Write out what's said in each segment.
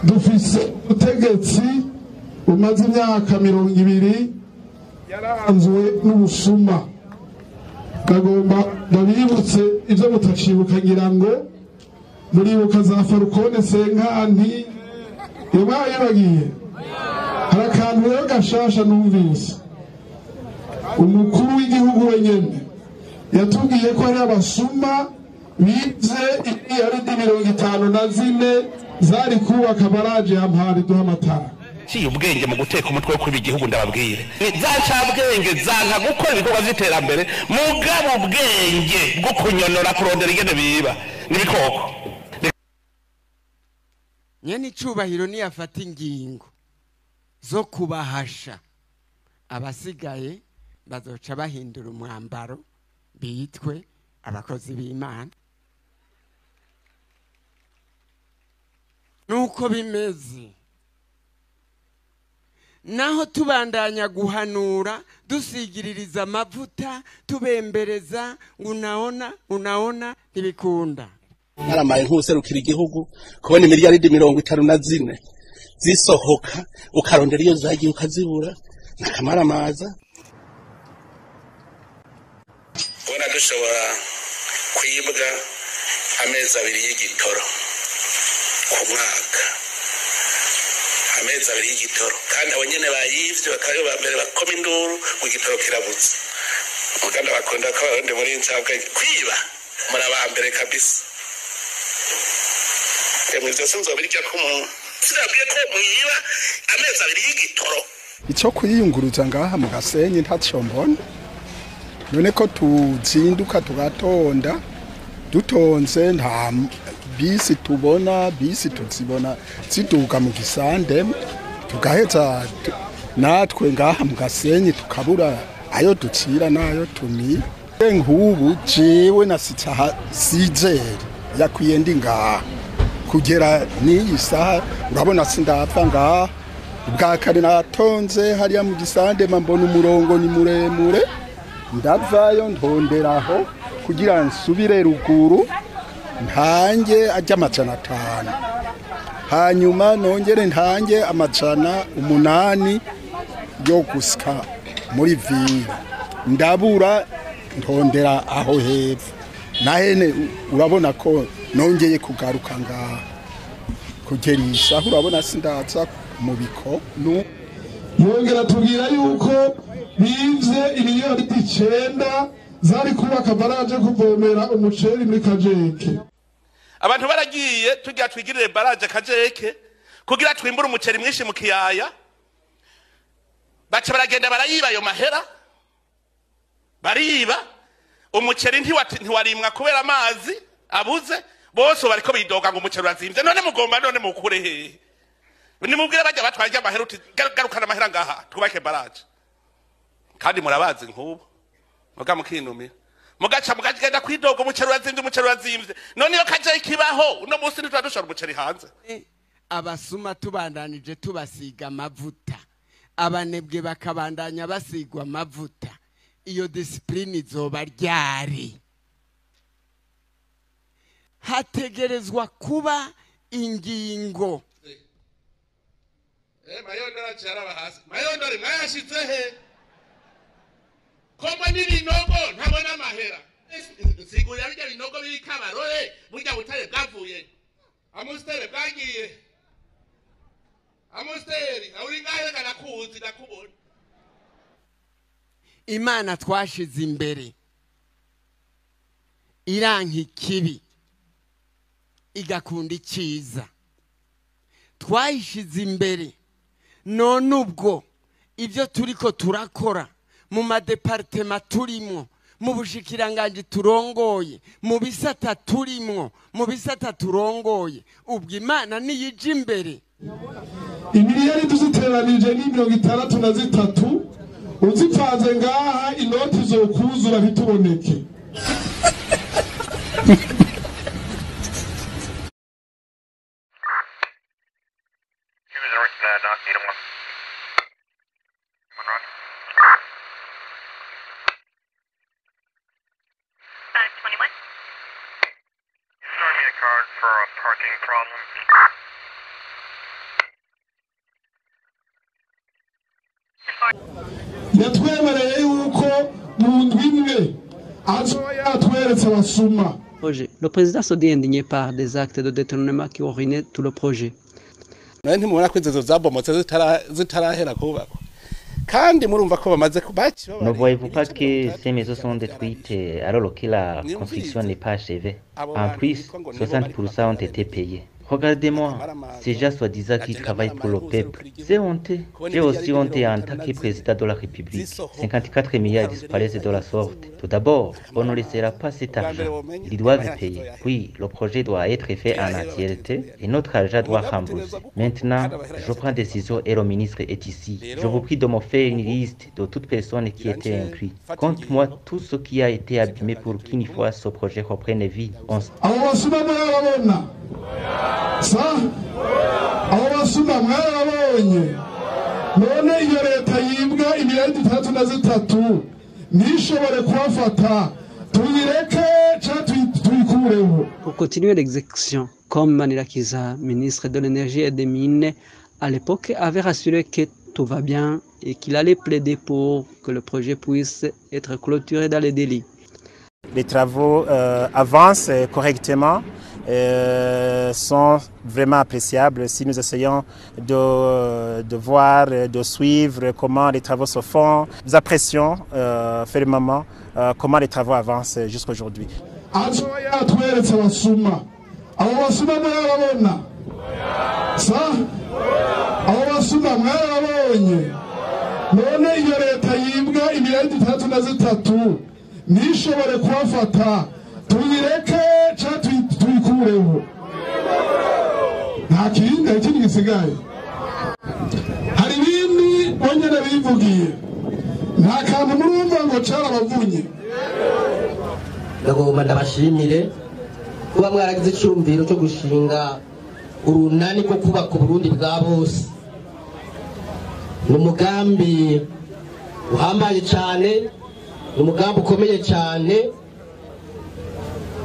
Dufise ubutegetsi bumaze imyaka 20 yaranzwe n'ubusuma. Ndagomba ndabibutse ivyo mutacibuka, ngira ngo muribuka za Falcone Senkanti iyo mwayibagiye. Hari akantu rero gashasha numvise umukuru w'igihugu wenyene yatubwiye ko hari abasuma bize imiliyaridi 54 zari kubaka baraje ya Mpari duha amatara. Ciye ubwenge mu guteka umutwe wo kwiba igihugu, ndababwire za ncabwenge zanka gukora ibikorwa vy'iterambere, mugabo ubwenge bwo kunyonora kurondera ingene biba n'ibikoko. Nyene icubahiro niyafata ingingo zo kubahasha, abasigaye bazoca bahindura umwambaro bitwe abakozi b'Imana. Nuko bimeze naho tubandanya guhanura dusigiririza amavuta tubembereza, unaona unaona ntibikunda. Naramaye nk'userukira igihugu kubona imiliyaridi 54 zisohoka ukarondera iyo zagiye ukazibura nakamaramaza. Kubona dushobora kwibwa amezi 2 y'igitoro ku mwaka, amezi 2 y'igitoro, kandi abo nyene bayivye bakaba ba mbere bakoma induru ngo igitoro kirabuze. Muganda bakunda ko abarundi muri ncabwenge kwiba muri aba mbere kabisa. Emwe ivyo sinzobirya ko umuntu sinabwiye ko mwiba amezi 2 y'igitoro. Ico kwiyunguruza ngaha mu Gasenyi ntaco mbona. None ko tuzinduka tugatonda dutonze, nta bisi tubona, bisi tuzibona ziduga mu Gisande, tugaheza natwe ngaha mu Gasenyi tukabura ayo ducira nayo tumira. Nk'ubu jewe nasitsa sizeri yakwiye ndi ngaha kugera n'iyi saha, urabona sindapfa ngaha. Ubwa kare natonze hariya mu Gisande mbona umurongo ni muremure, ndavayo ntonderaho kugira nsubire ruguru ntange ajya 500, hanyuma nongere ntange 800 yo gusika muri vila, ndabura ntondera aho hepfo nahene. Urabona ko nongeye kugaruka ngaha kugera isaha, urabona sindaza mu biko. Yongera tubwira yuko bivye imiliyaridi 9 zari kubaka baraje kuvomera umuceri muri Kajeke. Abantu baragiye tugira twigirire baraje Kajeke kugira twimbure umuceri mwinshi mu kiyaya, baca baragenda barayiba ayo mahera, bariba umuceri ntiwarimwa kubera amazi abuze. Bose bariko bidoga ngo umuceri urazimvye, none mugomba none mukure hehe? Nimubwire bajya batwaye amahera uti garukana amahera ngaha twubake baraje. Kandi murabazi nk'ubu muga mukinumira mugaca mugagenda kwidoga umuceri urazimvye, umuceri urazimvye. None iyo kaje ikibaho uno munsi ntitwa dushora umuceri hanze. Abasuma tubandanije tubasiga amavuta, abanebwe bakabandanya basigwa amavuta, iyo discipline izoba ryari? Hategerezwa kuba ingingo. Mayondori acaraba hasi, mayondori mwayashitse he? Komwe n'ibinogo ntabona amahera. Nsigurira birya binogo biri Kabarore, burya butare bwavuye, amustere bwagiye, amusteri uri ngahe reka nakuzi ndakubona. Imana twashize imbere iranka ikibi igakunda icyiza, twayishize imbere. None ubwo ibyo turiko turakora mu madepartema turimwo, mu bushikiranganje turongoye, mu bisata turimwo, mu bisata turongoye, ubwo Imana niyije imbere. Imiliyari tuziteranije ni 63, uzipanze ngaha inoti zokuzura ntituboneke. Card for a parking problem. Yatwemereye yuko mu ndwi imwe azoba yatweretse abasuma. Projet. Le président se dit indigné par des actes de détournement qui ont ruiné tout le projet. None ntimubona ko inzu zabomotse zitarahera kubakwa kandi murumva ko bamaze kubaci. Ne voyez-vous pas que ces maisons sont détruites alors que la construction n'est pas achevée? En plus, 60% ont été payés. Regardez-moi, ces gens soi-disant qui travaillent pour le peuple. C'est honteux. J'ai aussi honte en tant que président de la République. 54 milliards disparaissent de la sorte. Tout d'abord, on ne laissera pas cet argent. Ils doivent payer. Puis, le projet doit être fait en entièreté et notre argent doit rembourser. Maintenant, je prends décision et le ministre est ici. Je vous prie de me faire une liste de toutes personnes qui étaient incluses. Compte-moi tout ce qui a été abîmé pour qu'une fois ce projet reprenne vie. On Abo basuma murababona sa abo basuma mwarabonye none iyo leta yibwa imiliyaridi 63 ntishobore kubafata tuyireke canke tuyikureho. Pour continuer l'exécution, comme Manirakiza, ministre de l'Énergie et des Mines, à l'époque avait rassuré que tout va bien et qu'il allait plaider pour que le projet puisse être clôturé dans les délais. Les travaux avancent correctement, sont vraiment appréciables si nous essayons de voir, de suivre comment les travaux se font. Nous apprécions fermement comment les travaux avancent jusqu'à aujourd'hui. Azoba yatweretse abasuma abo basuma murababona sa abo basuma mwarabonye none iyo leta yibwa imiliyaridi 63 ntishobore kubafata tuyireke canke tuyikureho. Nta kindi ikindi gisigaye. Hari ibindi bonyene bivugiye nta kantu murumva ngo carabavunye. Ndagomba ndabashimire kuba mwaragize icyumviro cyo gushinga urunani rwo kubaka Uburundi bwa bose. Ni umugambi uhambaye cyane, ni umugambi ukomeye cyane,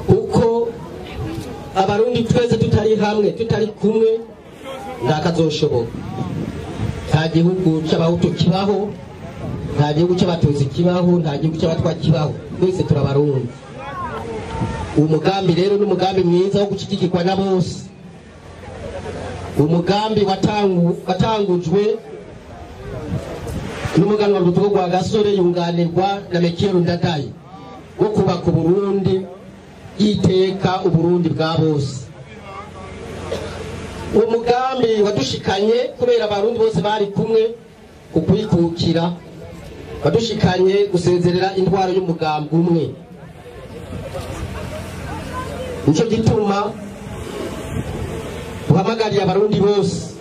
kuko abarundi twese tutari hamwe tutari kumwe ntakazoshoboka. Nta gihugu cy'abahutu kibaho, nta gihugu cy'abatutsi kibaho, nta gihugu cy'abatwa kibaho, twese turabarundi. Uwo mugambi rero ni umugambi mwiza wo gushyigikirwa na bose. Umugambi watangujwe n'umuganwa Rutugu rwa Gasore yunganirwa na Mekero Ndadaye wo kubaka Uburundi iteka Uburundi bwa bose. Uwo mugambi wadushikanye kubera abarundi bose bari kumwe kukwikukira, wadushikanye gusezerera indwara y'umugambi umwe. Nico gituma duhamagariye abarundi bose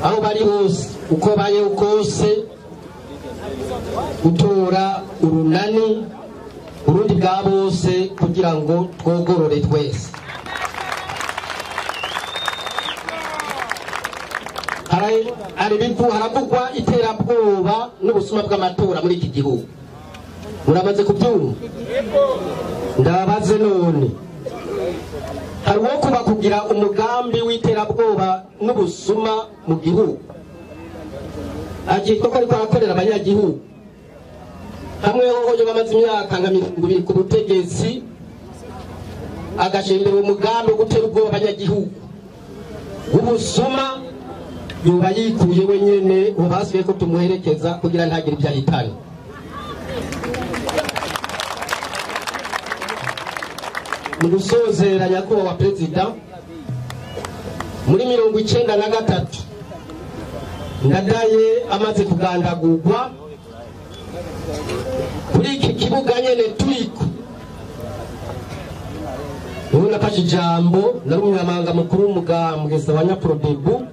aho bari hose uko bayeho kose gutora urunani Burundi bwa bose kugira ngo twogorore twese. Haravugwa iterabwoba n'ubusuma bw'amatora muri iki gihugu. Muramaze kubyumva? Ndabaze none, hari uwo kuba kugira umugambi w'iterabwoba n'ubusuma mu gihugu akitwa ko ariko arakorera abanyagihugu hamwe hoho bamaze imyaka nka 20 ku butegetsi, agashembera umugambi wo gutera ubwoba abanyagihugu w'ubusuma, yoba yikuye wenyene ubu basubiye ko tumuherekeza kugira ntagire ibyo ahitana. Mu gusozera nyakubahwa perezida, muri 93 Ndadaye amaze kugandagurwa kuri iki kibuga nyene turiko, niho nafashe ijambo, nari umunyamabanga mukuru w'umugambwe wa Nyaprodebu,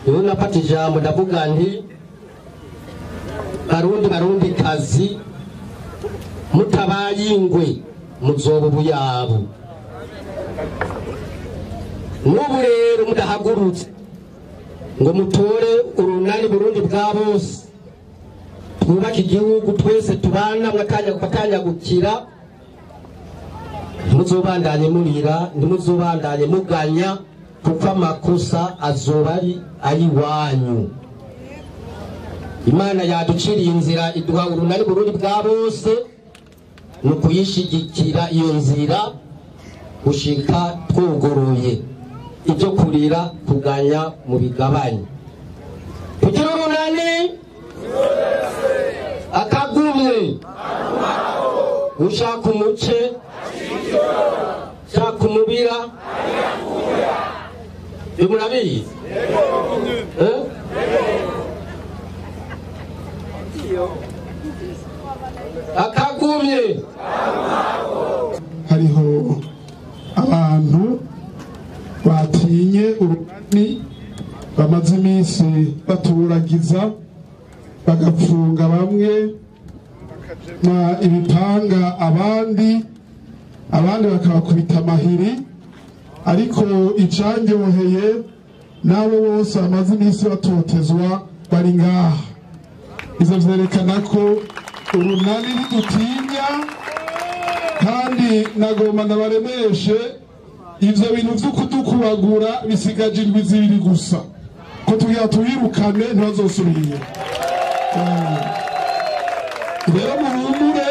niho nafata ijambo ndavuga nti Barundi Barundi kazi, mutabaye ingwe muzoba ubuyabo. N'ubu rero mudahagurutse ngo mutore urunani Burundi bwa bose, twubake igihugu twese tubana mwakanya gukira, ntimuzobandanye murira, ntimuzobandanye muganya, kuko amakosa azoba ari ayiwanyu. Imana yaduciriye inzira iduha urunani Burundi bwa bose, ni ukuyishigikira iyo nzira gushika twugoroye ibyo kurira kuganya mu bigabane. Kugira urunani akagumye ushaka umuce ushaka umubira murabizi akagumye. Hariho abantu batinye urunani bamaze iminsi batuburagiza, bagapfunga bamwe, bakajema ibipanga abandi, abandi bakabakubita amahiri. Ariko icandyoheye n'abo bose bamaze iminsi batotezwa bari ngaha. Ivyo vyerekana ko urunani ntidutinya, kandi nagomba ndabaremeshe ivyo bintu vyo kudukuragura bisigaje indwi zibiri gusa, ko tugira tubirukane ntibazosubire. Rero muhumure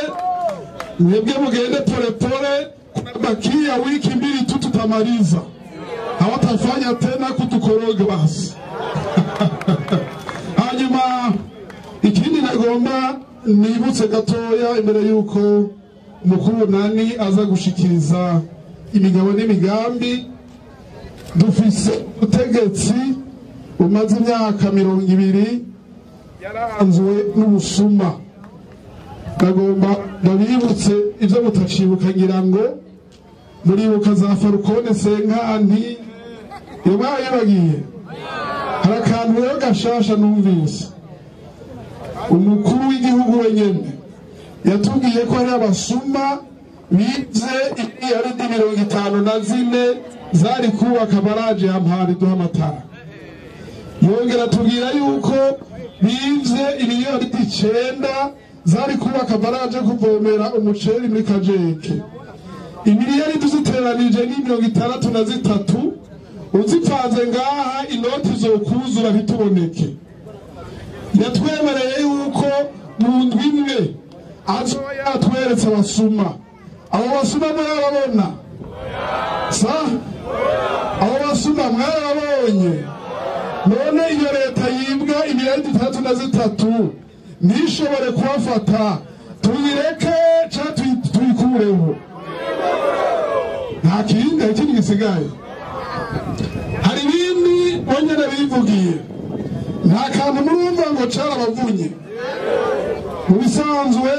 mwebwe mugende polepole, kunabakia wiki mbili tu tutamaliza, hawatafanya tena kutukoroga basi. Hanyuma ikindi nagomba nibutse gatoya imbere yuko mukuru nani aza gushikiriza imigabo n'imigambi. Dufise ubutegetsi bumaze imyaka 20 yaranzwe n'ubusuma. Nagomba ndabibutse ivyo mutacibuka, ngira ngo muribuka za Falcone Senkanti iyo bayibagiye. Hari akantu rero gashasha numvise umukuru w'igihugu wenyene yatubwiye ko hari abasuma bize imiliyaridi 54 zari kubaka baraje ya Mpari duha amatara. Yongera tubwira yuko bize imiliyaridi 9 zari kubaka baraje kuvomera umuceri muri Kajeke. Imiliyaridi ziteranije ni 63, uzipanze ngaha inoti zokuzura ntituboneke. Yatwemereye yuko mu ndwi imwe azoba yatweretse abasuma. Abo basuma murababona? Sa? Abo basuma mwarababonye? None iyo leta yibwa imiliyaridi 63 ntishobore kubafata, tuyireke canke tuyikureho? Nta kindi, ikindi gisigaye. Hari ibindi bonyene bivugiye, nta kantu murumva ngo carabavunye. Mu bisanzwe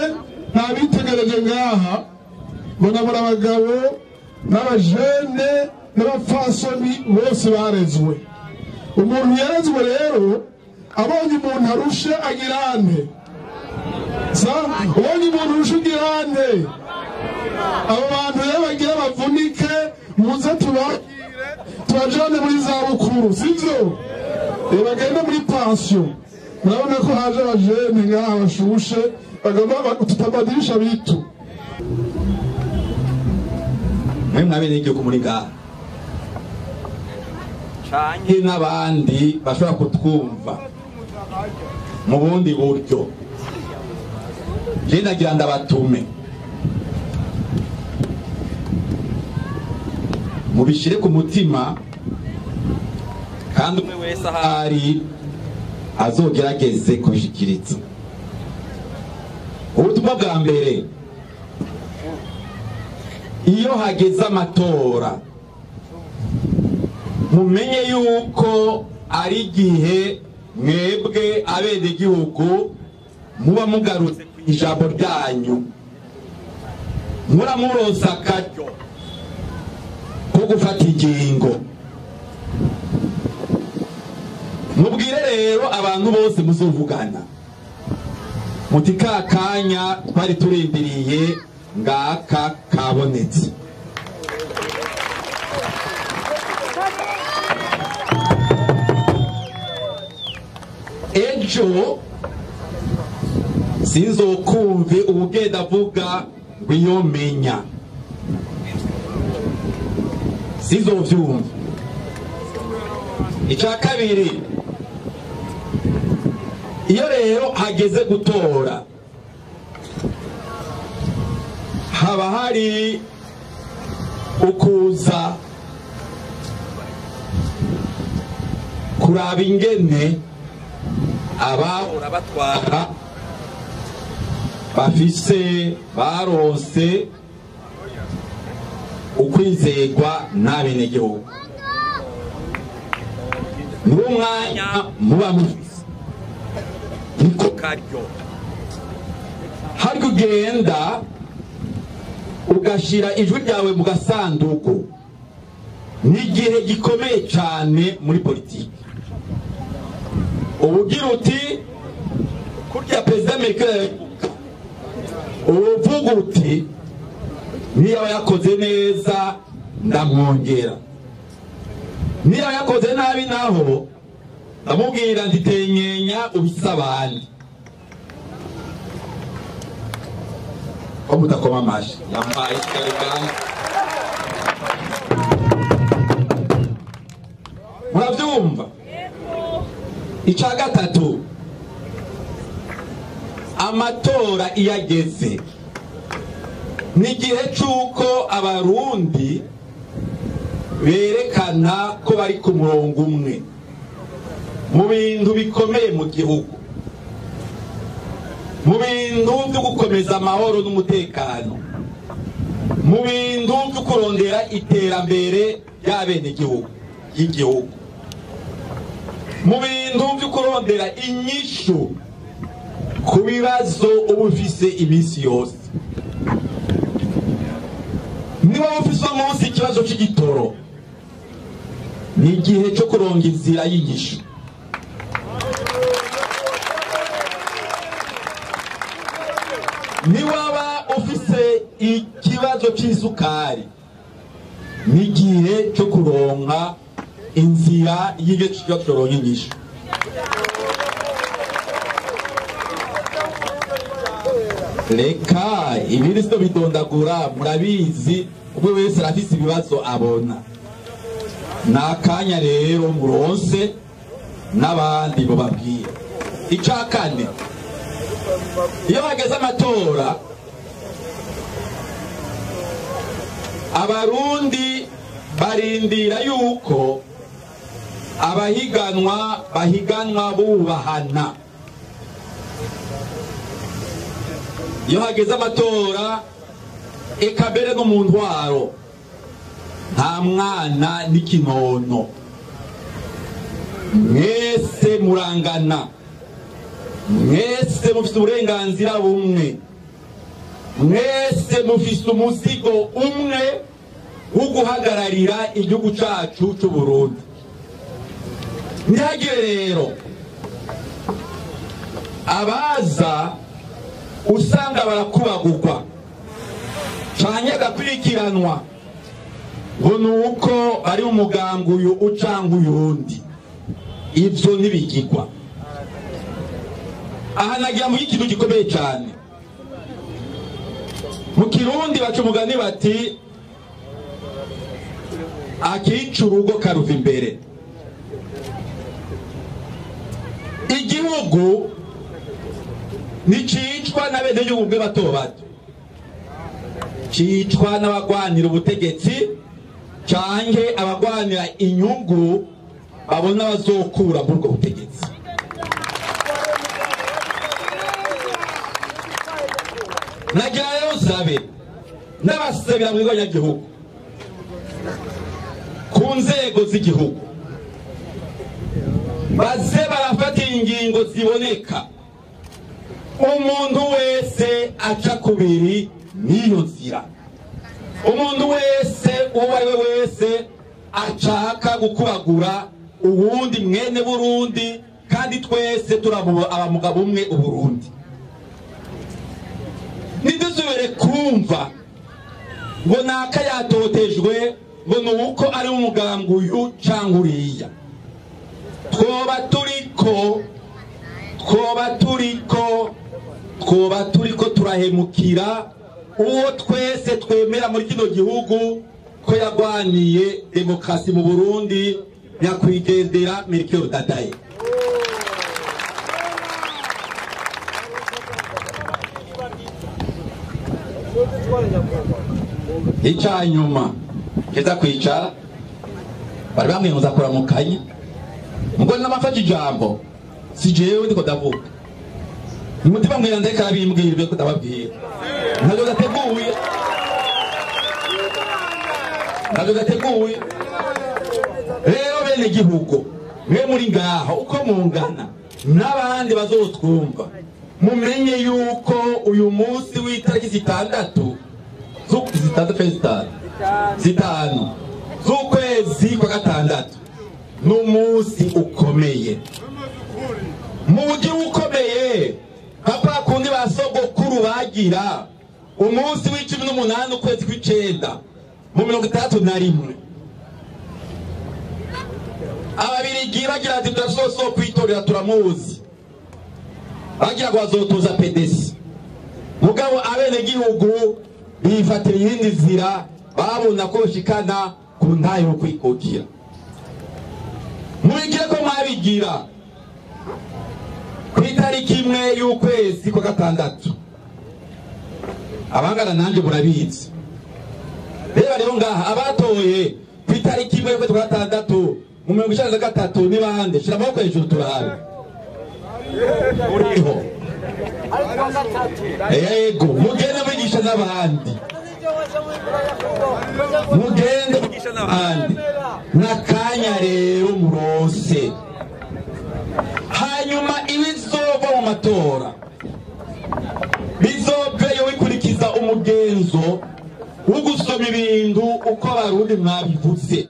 ntabitegereje ngaha, mbona muri abagabo n'abajene n'abapfasoni bose barezwe. Umuntu yarezwe rero abonye umuntu arushe agira ante? Sa ubonye umuntu arushe ugira ante? Abo bantu rero bagira bavunike, muze tubakire tubajane muri za bukuru, sivyo? Bagende muri pension. Murabona ko haje abajene ngaha bashushe, bagomba tutabadilisha bitu. Mwe mwabenegihugu muri ngaha canke n'abandi bashobora kutwumva mu bundi buryo, je ndagira ndabatume mubishire ku mutima, kandi umwe wese ahari azogerageze kubishikiriza. Ubutumwa bwa mbere, iyo hageze amatora mumenye yuko ari igihe mwebwe abenegihugu muba mugarutse ku ijambo ryanyu, muramuronsa akaryo ko gufata ingingo. Mubwire rero abantu bose muzovugana muti ka kanya twari turindiriye ngaka kabonetse. Ejo sinzokumve ubugenda avuga ngo iyo menya, Iyo rero hageze gutora haba hari ukuza kuraba ingene abahora batwara bafise baronse ukwizegwa n'abenegihugu. Niwo mwanya muba mufise, niko karyo hari kugenda ugashira ijwi ryawe mu gasanduku. Ni igihe gikomeye cyane muri politiki. Ubugira uti kurya Perezida Merkel, uvuga uti niba yakoze neza ndamwongera, niba yakoze nabi naho ndamubwira nditenyenya ubisabandi. Ko mutakoma amashi yambaye ikarugamba. Murabyumva? Icya gatatu, amatora iyo ageze ni igihe cy'uko abarundi berekana ko bari ku murongo umwe mu bintu bikomeye mu gihugu, mu bintu byo gukomeza amahoro n'umutekano, mu bintu byo kurondera iterambere ry'abenegihugu y'igihugu, mu bintu byo kurondera inyishu ku bibazo uba ufise iminsi yose. Niba ufise umunsi ikibazo cy'igitoro, ni igihe cyo kuronga inzira y'inyishu. Niwaba ufise ikibazo cy'isukari, ni igihe cyo kuronka inzira y'icyo kibazo inyishu. Reka ibiri sito bidondagura, murabizi umwe wese arafise ibibazo abona. Nakanya rero muronse n'abandi bababwira. Icya kane, iyo hageze amatora abarundi barindira yuko abahiganwa bahiganwa bubahana. Iyo hageze amatora eka mbere no mu ntwaro nta mwana n'ikinono, mwese murangana, mwese mufite uburenganzira bumwe, mwese mufise umuzigo umwe wo guhagararira igihugu cacu c'u Burundi. Ntihagire rero abaza usanga barakubagurwa canke agakurikiranwa ngo nuko bari mu mugambwe uyu ucanga uyundi. Ivyo ntibigirwa. Aha nagira mu ikintu gikomeye cyane. Mu Kirundi baca umugani bati akica urugo karuva imbere. Igihugu nicicwa n'abenegihugu bwe bato bato, cicwa n'abagwanira ubutegetsi canke abagwanira inyungu babona bazokura muri ubwo butegetsi. Nagira rero nsabe n'abasabira mu banyagihugu ku nzego z'igihugu baze barafata ingingo ziboneka, umuntu wese aca kubiri n'iyo nzira, umuntu wese uwo ari we wese ashaka gukubagura uwundi mwene Burundi, kandi twese abamugabo umwe Uburundi. Ntidusubire kumva ngo naka yatotejwe ngo nuko ari umugambwe uyu cyangwa uriya. Twoba turiko turahemukira uwo twese twemera muri kino gihugu ko yagwaniye demokrasi mu Burundi, nyakwigendera Melchior Ndadaye. Icyanyuma kiza kwicara bari bamwimuza kuramukanya ngo namafashe ijambo si jewe ndiko ndavuga umutima mwiranze karabimbwira ibyo ndababwira ntabwo gateguye rero bene gihugu mwe muri ngaho uko mungana n'abandi bazotwumva mumenye yuko uyu munsi w'itariki zitandatu zitanu z'ukwezi kwa gatandatu n'umunsi ukomeye mu buryo ukomeye papa kundi basogokuru bagira umunsi w'18 ukwezi kw'icenda mu 61 ababirigi bagira ati turasoso kwitorera turamuzi bagira ngo bazotoza PDC mugabo abene gihugu bifatira iyindi nzira babona ko bashikana ku ntayo yo kwikukira mubigire ko mwabigira ku itariki imwe y'ukwezi kwa gatandatu abangana nanjye murabizi reba rero ngaha abatoye ku itariki imwe y'ukwezi kwa gatandatu mu 1993 ni bande? Shira amaboko hejuru turabe uriho yego mugende mwigisha n'abandi mugende mwigisha n'abandi n'akanya rero murose hanyuma ibizova mu matora bizoveyo bikurikiza umugenzo wo gusoma ibintu uko abarundi mwabivuze.